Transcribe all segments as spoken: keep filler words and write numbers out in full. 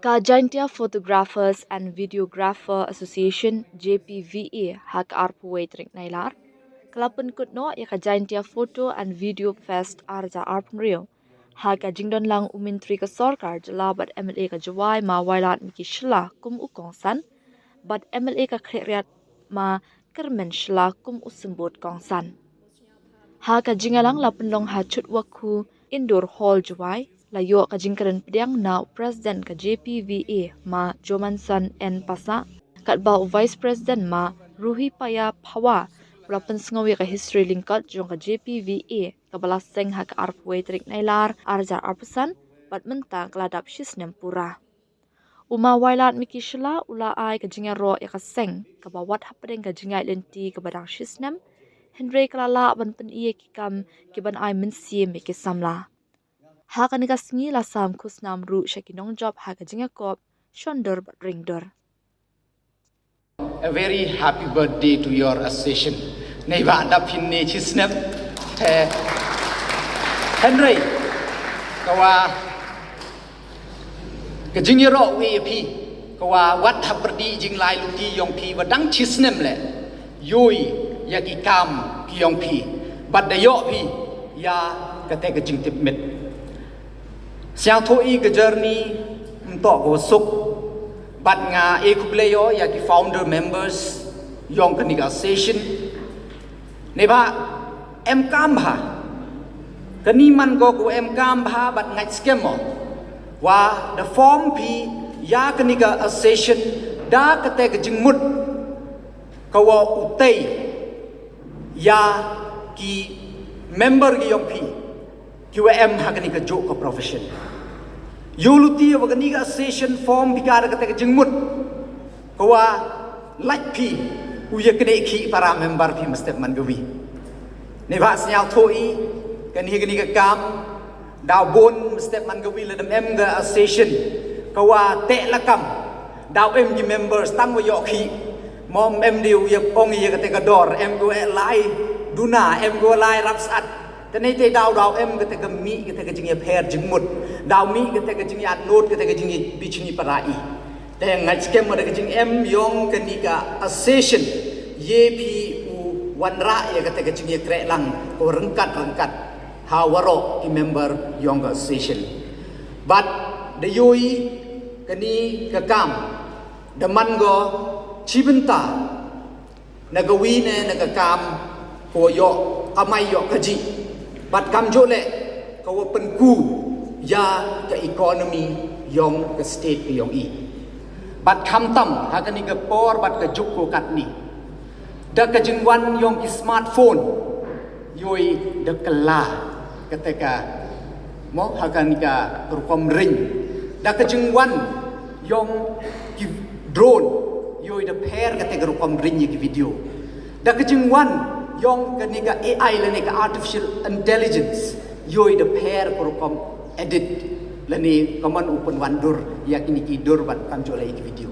Ka Jaintia Photographers and Videographer Association, J P V A, ha ka arphew wei tarik Nailar ka la pynkut noh ya ka Jaintia Photo and Video Fest ar hajar arphew hynriew. Ha ka jingdon lang u Myntri ka Sorkar Jylla bad M L A ka Jowai ma Wailadmiki Shylla kum u kongsan, bad M L A ka Khliehriat ma Kyrmen Shylla kum u symbud kongsan. Ha ka jingïalang la pynlong ha Chutwakhu Indoor Hall Jowai, la ïoh ka jingkren pdiang na u President ka J P V A ma Jomanson N Passah, katba u Vice President ma Ruhipaya Phawa u la pynsngew ya ka history lyngkot jong ka J P V A kaba la seng ha ka arphew wei tarik Nailar ar hajar arphew san, bad mynta ka la dap shisnem pura. U ma Wailadmiki Shylla u la ai ka jingïaroh ya ka seng kaba wad hapdeng ka jingïaid lynti kaba dang shisnem, hynrei ka la lah ban pyni ya ki kam ki ban ai mynsiem ya ki samla. Ha kane ka sngi la sam khusnam ruh sha ki nongjop ha ka jingïakop shondur bad ringdur. A very happy birthday to your association. Neibhah dap phin ne shisnem. Te hynrei ka wa ka jingïaroh wi ya phi, ka wa wat hapyrdi jinglai luti yong phi wa dang shisnem le, yoi ya ki kam ki yong phi, bad da ïoh phi ya kate ka jingtipmit. Sñiawthooh i ka journey ymtoh ka wa suk, bad nga e khublei o ya ki founder members yong kani ka association. Neibhah em kam bha. Kani man ko ka wa em kam bha, bad ngait skhem o wa da form phi ya kani ka association da kate ka jingmut ka wa u tei ya ki member ki yong phi ki wa em ha kani ka juk ka profession. Yoh luti wa kani ka association form phi ka da kate ka jingmut ka wa lait phi u ya kane ki para member phi mynstep man ka wi. Neibhah sñiawthooh i kani, kani ka kam daw bun mynstep man ka wi, lada em ka association ka wa teh lakam, daw em ki members tang wa ïoh ki. Mo em de u ya ong ya kate ka dor, em ko e lai duna, em ko lai rap sat. Te neite daw, daw em kate ka mih, kate ka jingïapher jingmut, daw mih kate ka jingïaid nud, kate ka jingïaid bichni para i. Te ngait skhem wa da ka jingem yong kani ka association ye phi u wanrah ya kate ka jingïakreh lang ko ryngkat ryngkat ha waroh ki member yong ka association. Bad da yoi kani ka kam da man ko chibynta na ka wi ne na ka kam ko ïoh kamai ïoh kajih, bad kamjooh le ka wa pynku ya ka economy yong ka state ka yong i. Bad khamtam ha kani ka por bad ka juk ko katni, da ka jingwan yong ki smartphone, yoi da kylla kate ka, mo, ha kani ka rukom ring. Da ka jingwan yong ki drone, yoi da pher kate ka rukom ring ya ki video. Da ka jingwan yong kani ka A I lane ka artificial intelligence, yoi da pher ka rukom edit lane ka man u pynwandur ya kini ki dur bad kamjooh le ya ki video.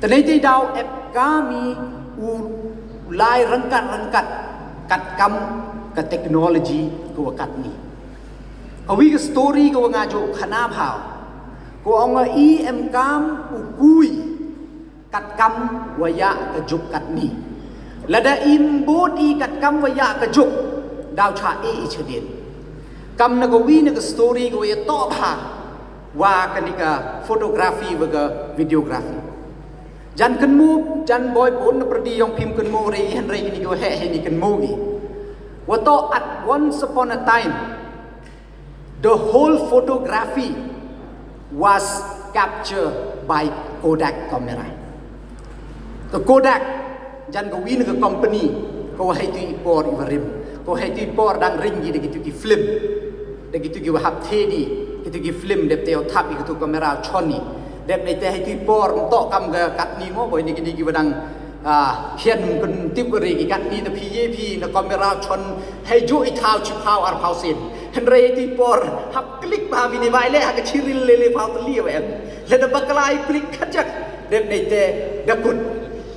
Te neite daw ep kam i u lai ryngkat ryngkat katkam ka technology ka wa katni. Ka wi ka story ka wa nga jooh khana bha, ko ong i em kam u kui katkam wa ya ka juk katni. Lada im bud i katkam wa ya ka juk, daw cha e i chadien. Kam na ka wi na ka story ka wa ya toh bha wa kani ka photography wa ka videography. Jan kynmu, jan boi bun na pyrdi yong phim kynmu re, hynrei kini ko he, he ni kynmu i. Wa toh at once upon a time, the whole photography was captured by Kodak camera. Ka Kodak, jan ka wi na ka company ka wa hei tu i por i wa rim, ka wa hei tu i por dang ring i da ki tu ki film, da ki tu ki wa hap the di ki tu ki film, dep te yow thap i ka tu camera chon i. Dep nei te hei tu i por mtoh kam ka katni mo, boi ni ki ni ki wa dang, ah, thian kun tip ko re ki katni da phi ye phi na camera chon hei ju i thaw chi phaw ar phaw sen. Hynrei hei tu i por hap click bha bini bai le ha ka chiril le le phaw tali wa em. Le da bakla i click khajak. Dep nei te da kut.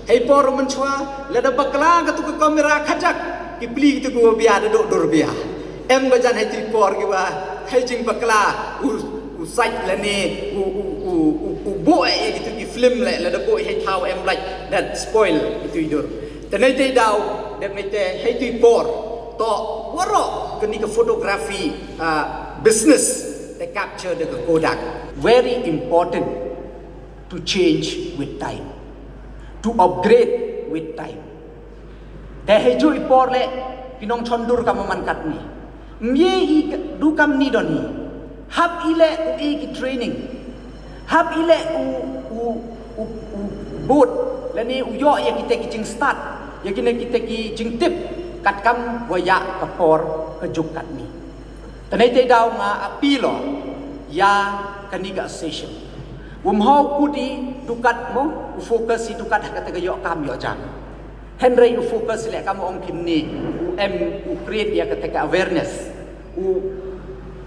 Hei por mynchwa, lada bakla ka tu ka camera khajak, ki pli ki tu ka bia da dok dur bia. Em ba jan hei tu i por ki wa hei jing bakla u, u sait lane u, u, u U, u, u booh e ya kitu ki film le, lada booh hei thaw em lait, da spoil itu i dur. Te neitei daw, dep neitei heitei por, toh waroh kani ka photography, ah, business, te capture da ka Kodak. Very important to change with time, to upgrade with time. Te heijooh i por le, ki nongchondur kam man katni. Ym ye i du kamni don hi. Hap i le u e ki training. Hap i le u, u, u, u bud, lane u yoh ya kite ki jingstad, ya kine kite ki jingtip, katkam wa ya ka por ka juk katni. Te neitei daw nga appeal o ya kani ka association. Wym hau kut i du kat mo, u focus i du kat ha kate ka yoh kam yoh jam. Hynrei u focus le kam ong phi ni, u em u create ya kate ka awareness, u,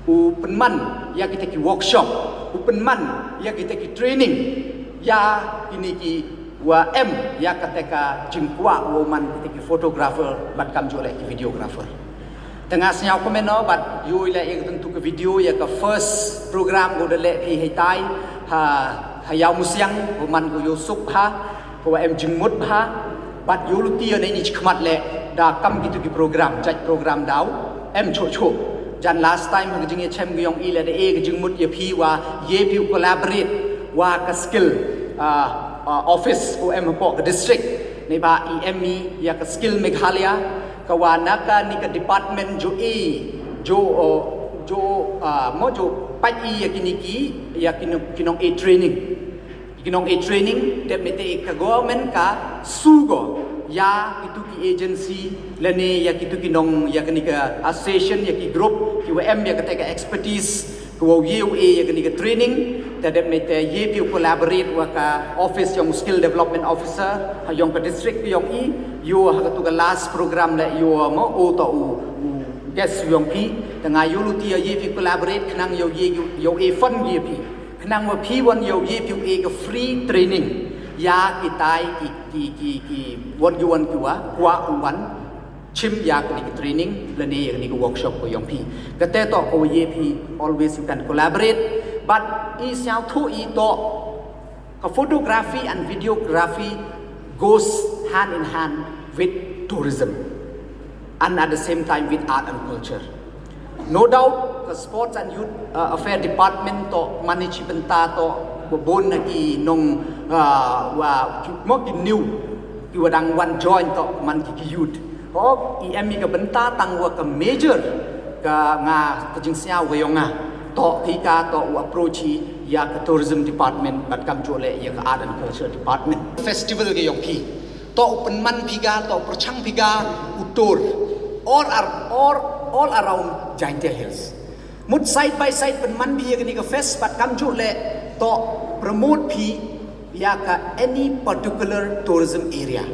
u pynman ya kite ki workshop, u pynman ya kite ki training, ya kini ki wa em ya kate ka jingkwah wa man kite ki photographer, bad kamjooh le ki videographer. Te nga sñiaw comment o, bad yoo i le ya ka tu ka video, ya ka first program ko da le phi heitai, ha, ha Ïawmusiang, ko man ko yoh suk bha, ko wa em jingmut bha, bad yooluti ya neini chakhmat le, da kam kitu ki program, jait program daw em chooh chooh. Jan last time ha ka jingchem ka yong i le da e ka jingmut ya phi wa ye phi u collaborate wa ka skill, ah, ah, office ko em hapoh ka district. Neibhah i em i ya ka Skill Meghalaya, ka wa na kani ka department jooh i, jooh, o, jooh, ah, mo jooh pait i ya kini ki, ya ki nong, ki nong e training. Ki nong e training, dep neitei ka government ka su ko ya kitu ki agency, lane ya kitu ki nong, ya kani ka association, ya ki group ki wa em ya kate ka expertise, ka wow ye u e ya kani ka training. Te dep neitei ye phi u collaborate wa ka office yong Skill Development Officer ha yong ka district ka yong i, yow ha katu ka last program le yow mo o toh u, u guest yong phi. Te nga yooluti ya ye phi collaborate khnang yow ye, yow e fund ya phi, khnang wa phi wan yow ye phi u e ka free training ya kitai ki, ki, ki, ki wan ki wan ki wa kwah u wan chim ya kani ka training, lane ya kani ka workshop ko yong phi. Kate toh ko ye phi, always you can collaborate. But i sñiawthooh i toh ka photography and videography goes hand in hand with tourism and at the same time with art and culture. No doubt, ka Sports and Youth, uh, Affair Department toh man i chi bynta toh wa boon na ki nong, uh, wa ki, mo ki new, ki wa dang wan join toh man ki, ki youth. O, i em i ka bynta tang wa ka major ka nga ka jingsñiaw ka yong nga toh ki ka toh u approach i ya ka tourism department, bad kamjooh le ya ka art and culture department. Festival ka yong phi toh u pynman phi ka, toh u pyrchang phi ka u tour all ar-, all, all around Jaintia Hills. Mut side by side pynman phi ya kani ka fest, bad kamjooh le toh promote phi ya ka any particular tourism area.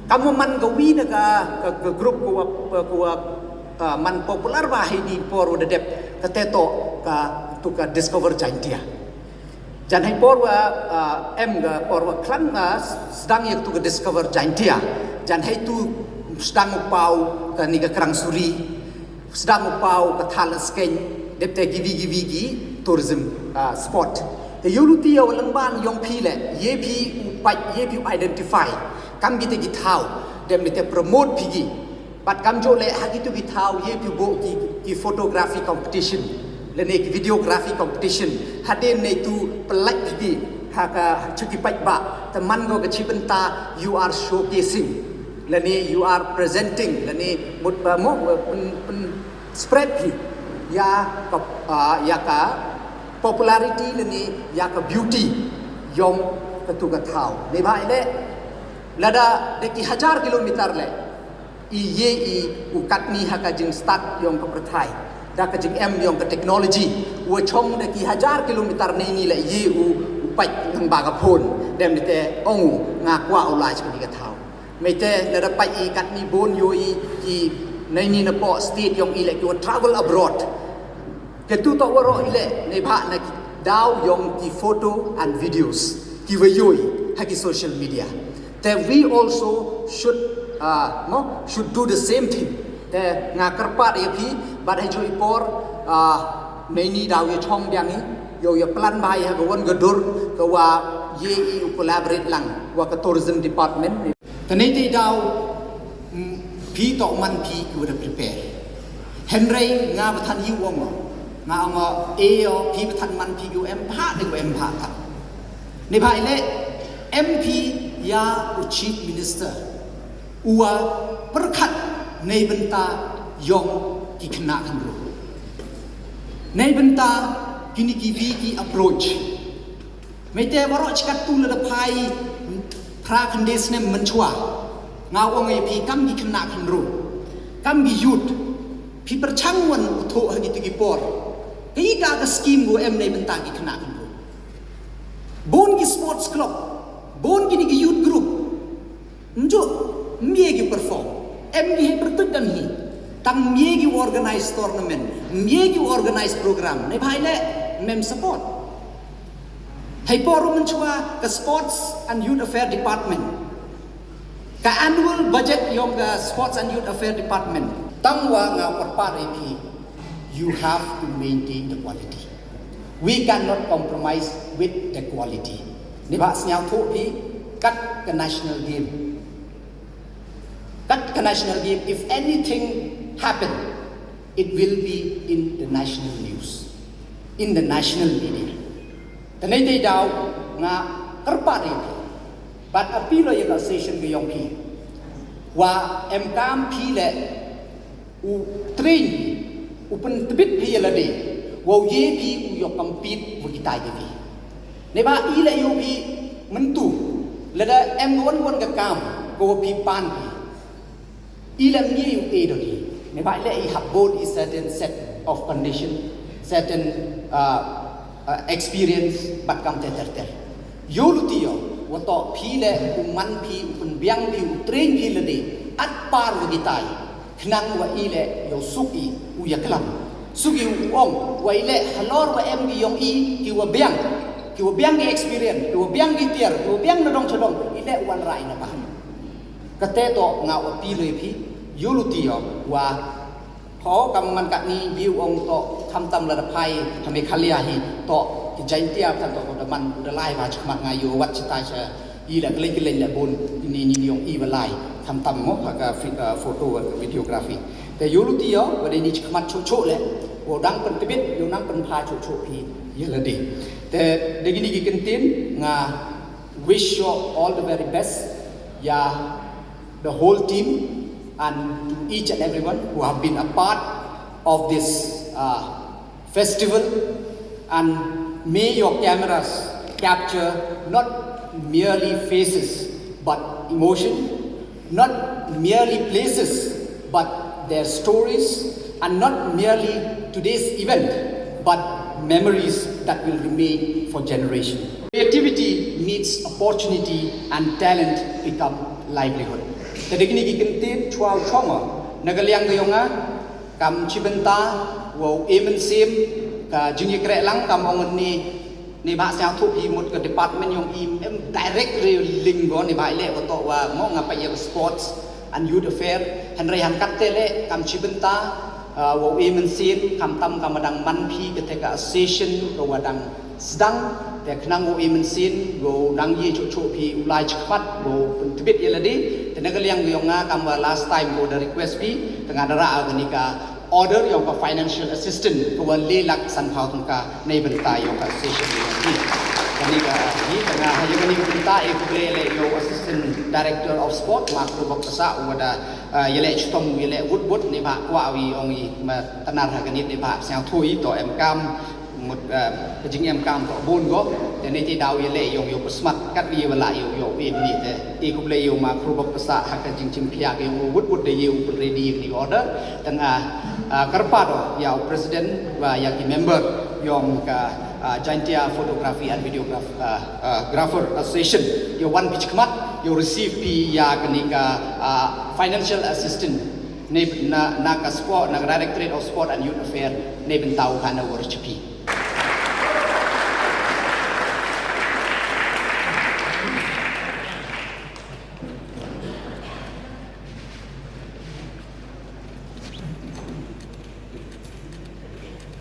Kam wa man ka wi na ka, ka, ka group ko wa, ko wa, ah, man popular bha heini por wa da dep, kate toh katu ka Discover Jaintia. Jan hei por wa, ah, em ka por wa khlem, ah, sdang ya katu ka Discover Jaintia, jan heitu sdang u paw kani ka Krang Suri, sdang u paw ka Thadlaskeiñ, dep te kiwi kiwi ki tourism, ah, spot. Te yooluti ya wa lyngba yong phi le, ye phi u pait, ye phi u identify kam kite ki thaw, dep neitei promote phi ki. Bad kamjooh le ha kitu ki thaw ye phi booh ki, ki photography competition, lane ki videography competition. Hadien neitu pynlait phi ki ha ka, ha ki paidbah. Te man ko ka chi bynta, you are showcasing, lane you are presenting, lane mut ba mo, pyn, pyn spread phi ya ka, ah, ya ka popularity, lane ya ka beauty yong katu ka thaw. Neibhah i le, lada da ki hajar kilometer le, i ye i u katni ha ka jingstad yong ka pyrthai, da ka jingem yong ka technology, wa chong da ki hajar kilometer neini le ye u, u pait lyngba ka phone, dep neitei ong u nga kwah u lai cha kani ka thaw. Neitei lada pait i katni boon yow i ki neini napoh state yong i le ki wa travel abroad. Katu toh waroh i le, neibhah na ki daw yong ki photo and videos ki wa yoh i ha ki social media. Te we also should, ah, no, should do the same thing. Te nga kyrpad ya phi, bad heijooh i por, ah, neini daw ya chong biang i, Yow ya plan bha ya ka wan ka dur ka wa ye i u collaborate lang wa ka tourism department. Tane te daw, mm, phi toh man phi ki wa da prepare. Hynrei nga ba than yu ong, nga ong e yo phi ba than man phi yu em bha de ko em bha ta. Neibhah i le em phi ya u Chief Minister u wa pyrkhat neibynta yong ki khynnah khynroo. Neibynta kini ki wi ki approach. Mete waroh chikat tu lada phai phra khyndai snem mynchwa. Nga ong e phi kam ki khynnah khynroo, kam ki youth, phi pyrchang wan u thoh ha ki tu ki por. Ka i ka ka scheme ko em neibynta ki khynnah khynroo. Bun ki sports club, bun kini ki youth group. Mju, mye ki perform. Em ki hei pertut dan hi. Tang mye ki organize tournament, mye ki organize program. Neibhah i le, mem support. Hei por mynchwa ka Sports and Youth Affair Department. Ka annual budget yong ka Sports and Youth Affair Department. Tang wa nga kyrpad e phi, you have to maintain the quality. We cannot compromise with the quality. Neibhah sngewthuh phi kat ka national game. Kat ka national game, if anything happen, it will be in the national news, in the national media. Tane te daw nga kyrpad e phi. Bad appeal ya ka session ka yong phi. Wa em kam phi le u train, u pyntbit phi ya lade, wow ye phi u yoh compete wa kitai ki phi. Neibhah i le yow phi myntu, lada em wan wan ka kam, ko wa phi pan phi. I le mye u e don hi. Neibhah i le i hap bud i certain set of condition, certain, uh, uh, experience, bad kam te ter ter. Yow luti yo, wa toh phi le u man phi, u pynbiang phi, u train phi lade, at par wa kitai. Khnang wa i le yow suk i u yaklam. Suk i u ong, wa i le halor wa em ki yong i ki wa biang. Ki wa biang ki experience, ki wa biang ki tiar, ki wa biang na dong chadong, i le wan rai na bah. Kate toh nga wa appeal e phi, yow luti yo, wa ho kam man katni, yow ong toh, khamtam lada phai ha Meghalaya hi, toh ki Jaintia, tang toh da man, da lai wa chakmat nga yow wat chitai cha i la kylleiñ kylleiñ le bun, ini ni yong i wa lai, khamtam mo ha ka fi-, uh, photo wa videography. Te yow luti yo, wa da ini chakmat choh choh le, wa dang pyntbit, yow nang pynpha choh choh phi ya lade. Te da kini ki kyntien nga wish you all the very best. Ya, the whole team and to each and everyone who have been a part of this, uh, festival, and may your cameras capture not merely faces but emotion, not merely places but their stories, and not merely today's event but memories that will remain for generation. Creativity meets opportunity and talent become livelihood. Te da kini ki kyntien chwa u chong o, na ka liang ka yong nga, kam chibynta wow e mynsiem ka jingyakrehlang, kam ong ni, neibhah sngewthuh phi mut ka department yong i em direct re link ko, neibhah i le ko toh wa mo nga pait ya ka sports and youth affair, hynrei han kat te le kam chibynta, uh, wow e mynsiem, khamtam kam wa dang man phi kate ka association ka wa dang sdang, te khnang wow e mynsiem, wow dang ye choh choh phi u lai chakmat, wow pyntbit ya lade, te na ka liang yong nga kam wa last time ko da request phi, te nga da rah kani ka order yong ka financial assistance ka wa le lak sanphaw tyngka neibynta yong ka association yong phi. Kani ka hi, te nga ha yong kani ka bynta e khublei le yow Assistant Director of Sport, ma Khrubok Pasa, u wa da, ah, ya le chitom, ya le wut wut neibhah kwah wi ong i ma tanar ha kani neibhah sngewthuh i toh em kam mut, ah, ka jingem kam toh bun ko, te ne te daw ya le yong yow pyrshmat kat wi wa la yow yow phi ni te. I khublei yow ma Khrubok Pasa ha ka jingchim phiah yong u wut wut da yow pynready ni order. Tang, ah, ah, kyrpad o ya u president wa ya ki member yong ka, ah, Jaintia Photography and Videograph-, ah, ah, Grapher Association. Yow wan phi chakmat, yow receive phi ya kani ka, ah, financial assistance. Ne na, na ka sport, na ka Directorate of Sport and Youth Affairs, neibynta u khana wor chaphi.